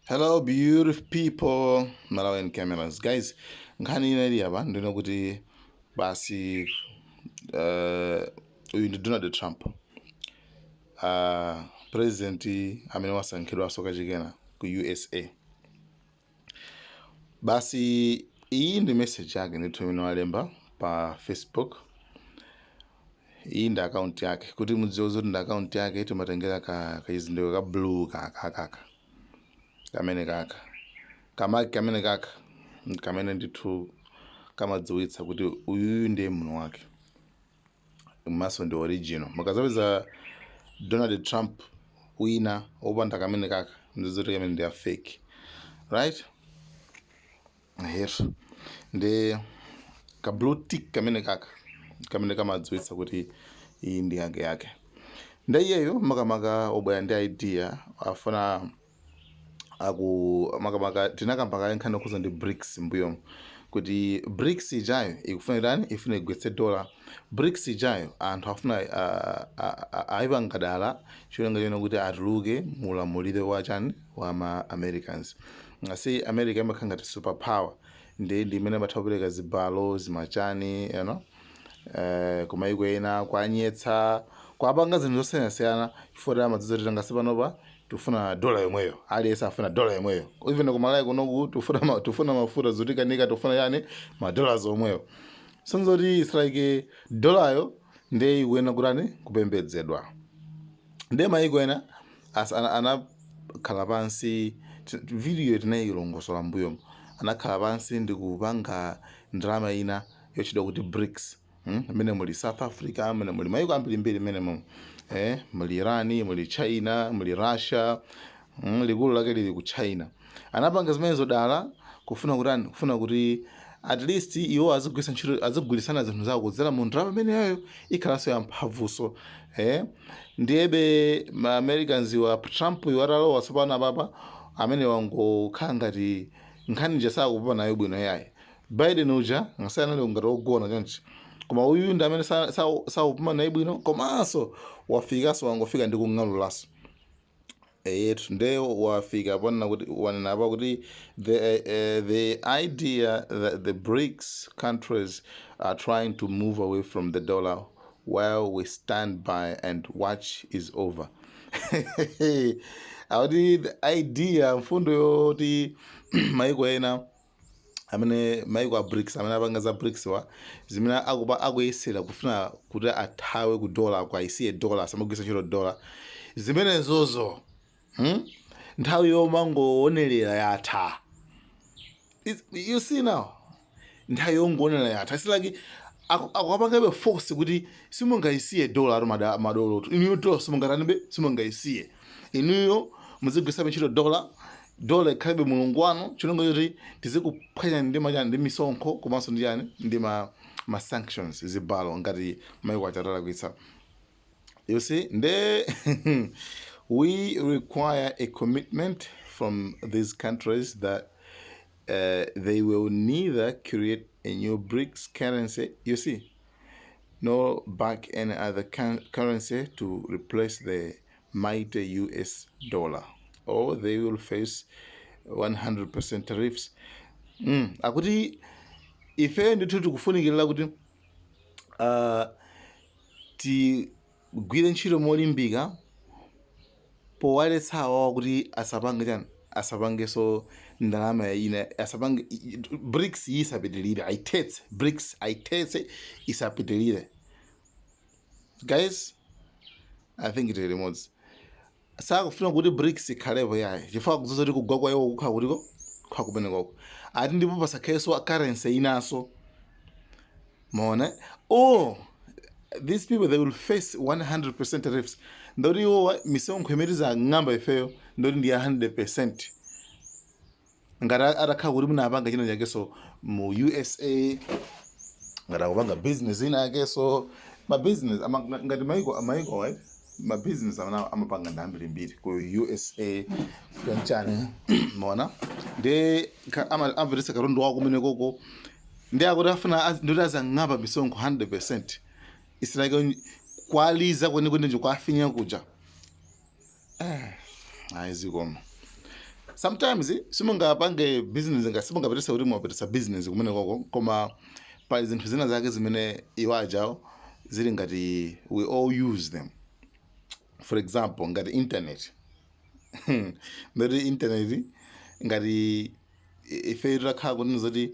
Hello, beautiful people, Malawian Cameras. Guys, nkhani ina ili apa ndino kuti basi uyu ndi Donald Trump, president amene wasankhidwanso kachikena ku USA. Basi iyi ndi message yake ndithu imene walemba pa Facebook. Iyi ndi account yake. Kuti mudziwe zoti ndi account yake, timatengera ka kachizindikiro ka blue kaka kamene kaka kamaki kamene kaka kamene ndithu kamadziwitsa kuti uyuyu ndiye munthu wake, maso ndi original. Mukazapeza Donald Trump wina wopanda kamene kaka, ndizoti kamene ndi a fake, right here. Ndi ka blue tick kamene kaka kamene kamadziwitsa kuti iyi ndi yake yake. Ndi iyeyo makamaka obwera ndi idea, afuna aku makamaka tinakamba kale nkhani yokhuza ndi BRICS mbuyomu, kuti BRICS ijayo ikufuna itani? Ifuna igwetse dola. BRICS ijayo anthu afuna ayipanga dala, cholinga chona kuti atuluke mulamuliro wa chani, wa ma Americans. Ngasi America imakhala ngati super power, ndi imene amatha kupereka zibalo zimachani kumayiko ena, kwanyetsa, kwapanga zinthu zosiyanasiyana, chifukwa amadziwa kuti ngasi panopa tifuna dola yomweyo, aliyense afuna dola yomweyo. Even kumalawi kunoku tifuna tifuna mafuta, zotikanika, tifuna yani, madollars omweyo. Sonzoti it's like dolayo ndiye ikuyenera kutani? Kupembedzedwa. Ndiye mayiko ena anakhala pansi. Video tinayilongosola mbuyomu. Anakhala pansi ndi kupanga ndalama ina yotchedwa kuti BRICS, Mmene muli South Africa, mmene muli mayiko ambirimbiri, mmene mu muli Iran, muli China, muli Russia, likulu lake lili ku China. Anapanga zimenezo dala kufuna kutani? Kufuna kuti at least iwo azigwiritsa ntchito, azigwirisana zinthu zawo kudzera mu ndalama imeneyo, ikhalanso yamphamvuso. Ndiyebe ma Americans wa Trump iwo atalowa tsopano apapa, amene wangokhala ngati nkhani ija sakupa nayo bwino yayi. Biden uja ngasanali anali ngati wogona chonchi, koma uyu ndi amene sakupuma naye bwino, komanso wafikanso, wangofika ndi kung'alulaso yetu. Nde wafika ponena kuti, wanena apa kuti the idea that the BRICS countries are trying to move away from the dollar while we stand by and watch is over. Akuti the idea, mfundo yoti maiko ena amene maiko a BRICS, amene apanga za BRICS wa, zimene akupa akuyesera kufuna kuti athawe ku dola, ku aisiye dola, samagwiritsa ntchito dola, zimenezozo, Nthawi yomangoonerera yatha. You see now, nthawi yongoonera yatha. It's like akupangabe force kuti simungayisiye dola atu madolotu inuyo, dola simungatanibe, simungayisiye inuyo, muzigwiritsabe ntchito dola, dola ikhalibe mulungu wanu, chilongo choti tizikuphwanya ndi machani, ndi misonkho, komanso ndi chani, ndi ma sanctions, zibalo, ngati maiko achatalakwitsa. You see, nde we require a commitment from these countries that they will neither create a new BRICS currency, you see, nor back any other currency to replace the mighty US dollar, or they will face 100% tariffs. Akuti ife ndithu tikufunikira kuti tigwire ntchito molimbika powaletsa awawa kuti asapange chani, asapangenso ndalama ina, asapange BRICS iyi, isapitilire, ayithetse BRICS, ayithetse, isapitilire. Guys, I think tili limodzi. Sakufuna kuti BRICS ikhalepo yayi, chifukwa kuzoza kuti kugwa kwa iwo kukhala kutiko, kukhala kumenekoko. Ati ndipo pasakhalenso currency inanso. Maona, oh, these people, they will face 100% tariffs. Ndoti iwowa misonkho imene tizang'amba ifeyo ndoti ndi ya 100%. Ngati atakhala kuti munapanga china chakenso mu USA, ngati akupanga business ina yakenso, ma business ngati maiko right, ma business amene amapanga ndi ambirimbiri ku USA chanchani, maona, ndi amvetesa katundu wako kumene koko, ndi akuti afuna ndoti azang'amba misonkho 100%. It's like kwaliza kwenikweni, nje kwafinya kuja. Ayi, zikoma. Sometimes simungapange business nga simungapitisa kuti mwapitisa business kumene koko, koma pali zinthu zina zake zimene iwo ajawo zili ngati we all use them. For example, ngati internet, ndoti internet ngati ife titakhala kuti zoti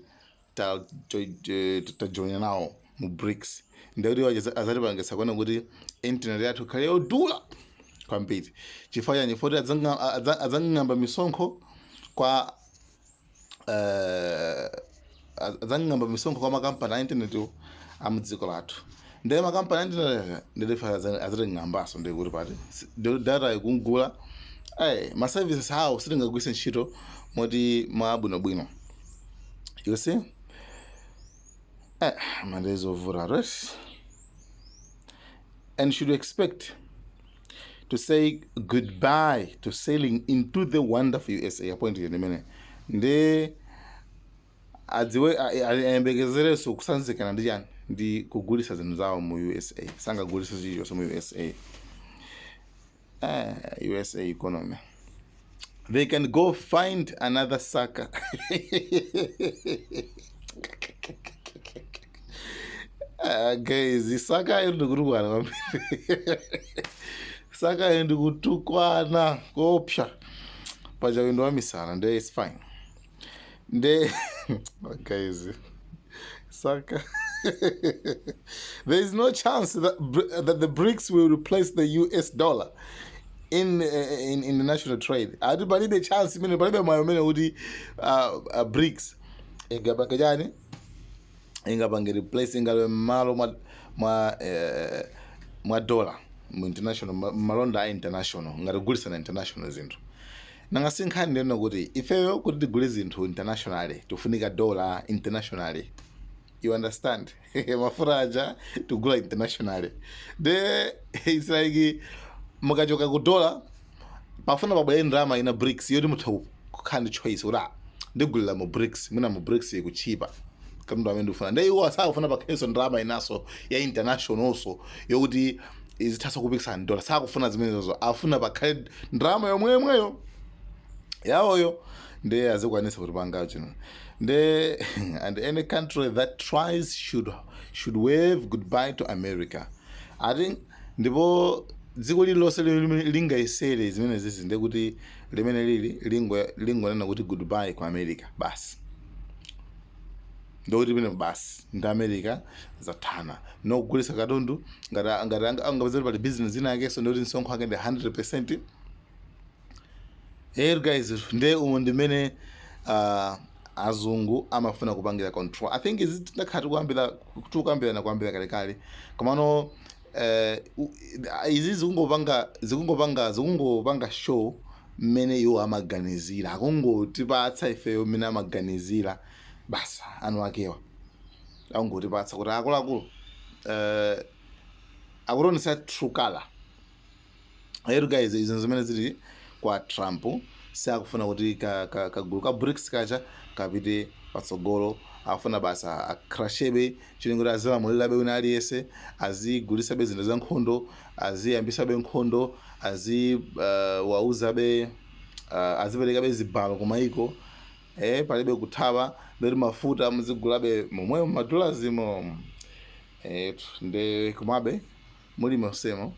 tajoina nawo mu BRICS, ndekuti iwo azatipangisa kuona kuti internet yathu ikhale yodula kwambiri. Chifukwa chani? Foti adzang'amba misonkho kwa adzang'amba misonkho kwa makampani a internet amudziko lathu. Ndiye makampani a internet ndetife azating'ambaso, ndikuti pati data ikungula, ma services awo sitingagwise ntchito moti mwabwinobwino, you see. Mandezovuta, right? And should expect to say goodbye to sailing into the wonderful USA. Point imene ndi adziwe ayembekezerenso kusanzikana ndi chani, ndi kugulisa zinthu zawo mu USA. Sangagulisa chilichonse mu USA. USA economy, they can go find another sucker. Guys, sucker iyo ndikutukwana kwambiri, sucker iyo ndikutukwana kopsa paja wendo wamisala, nde it's fine. Nde guys, sucker. There is no chance that the BRICS will replace the US dollar in international trade. Ati palibe chance imene, palibe mwayi umene kuti BRICS ingapange chani, ingapange replace, ingalowe mmalo mwa dollar mu international malonda a international, ngati kugulisana international zinthu. Nanga si nkhani ndiyona kuti ifeyo kuti tigule zinthu internationally tifunika dollar internationally, you understand? Mafuta aja tigula internationally. The it's like mukachoka ku dollar pafuna pabwere ndalama ina, BRICS, yoti mutha kukhala ndi choice kuti ndigulira mu BRICS, mwina mu BRICS ikuchipa katundu amene ndikufuna. Nde iwo sakufuna pakhalenso ndalama inaso ya internationalso yokuti izithaso kupikisana dollar. Sakufuna zimenezozo, afuna pakhale ndalama yomweyomweyo yawoyo, ndiye azikwanisa kuti panga chino. Nde and any country that tries should wave goodbye to America. Ati ndipo dziko lililonse limene lingayesere zimene zizi, ndiye kuti limene lili lingonena kuti goodbye ku America basi, ndikuti pene basi ndi America zathana nokugulisa katundu. Ngati angapeza kuti pali business ina yakenso, ndikuti msonkho ake ndi 100%. Hey guys, nde umu ndimene azungu amafuna kupangira control. I think izi tinakhala tikukambirana kuyambira kalekale, komano izi zikungopanga show mmene iwo amaganizira, akungotipatsa ifeyo mmene amaganizira basa. Anu akewa akungotipatsa kuti akuluakulu akutionetsa true color. Ayetu guys, izi zimene zili kwa Trump, sakufuna kuti kagulu ka BRICS kacha kapite patsogolo. Afuna basa akrashebe chilingo kuti azilamulirabe wina aliyense, azigulisabe zinthu za nkhondo, aziyambisabe nkhondo, azi wauzabe, aziperekabe zibalo kumaiko, palibe kuthawa. Ndoti mafuta muzigulabe momwemo madolazimo. Nde komabe muli monsemo,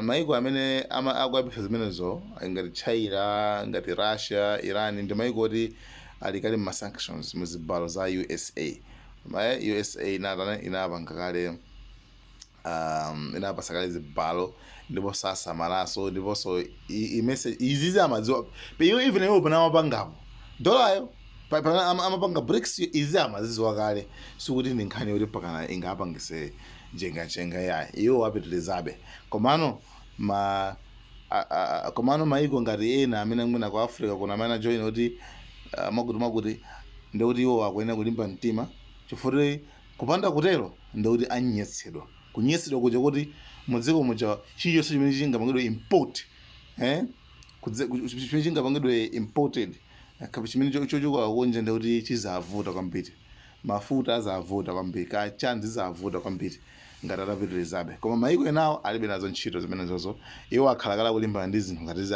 maiko amene akuyambisa zimenezo ngati China, ngati Russia, Iran, ndi maiko oti ali kale ma sanctions, muzibalo za USA. USA inatana, inapanga kale, inapasa kale zibalo, ndipo sasamalaso. Ndiponso imese izizi amadziwa iyo, even iwo pana amapangapo dolayo, pana amapanga BRICS, izi amazidziwa kale. Sikuti ndi nkhani yoti pakana ingapangise njenganjenga yayi, iwo wapitirizabe. Komano ma komano maiko ngati ena amene mwina ku Africa kuna amene ajoin kuti makuti makuti, ndikuti iwo akuyenera kulimba mtima, chifukwa kupanda kutero ndikuti anyetsedwa, kunyetsedwa kuja kuti mudziko muja chilichonse chimene chingapangidwe import, chimene chingapangidwe imported, chimene chochoka kunja, ndikuti chizavuta kwambiri. Mafuta azavuta kwambiri, kachani zizavuta kwambiri. Ngati atapitirizabe, koma maiko enawo alibe nazo ntchito zimenezozo. Iwo akhala kale akulimbana ndi zinthu ngati izi,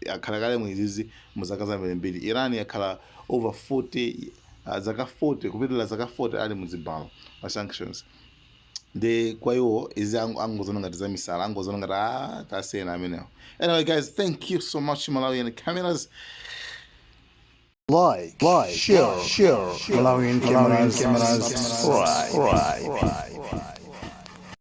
akhala kale mwizizi mu zaka zambirimbiri. Iran yakhala over 40, zaka 40, kupitirira zaka 40 ali muzibalo pa sanctions. Ndi kwa iwo izi angozona ngati za misala, angozona ngati ah, tasiyena amenewo. Anyway guys, thank you so much. Malawian Cameras. Like, share, share, Malawian Cameras, subscribe.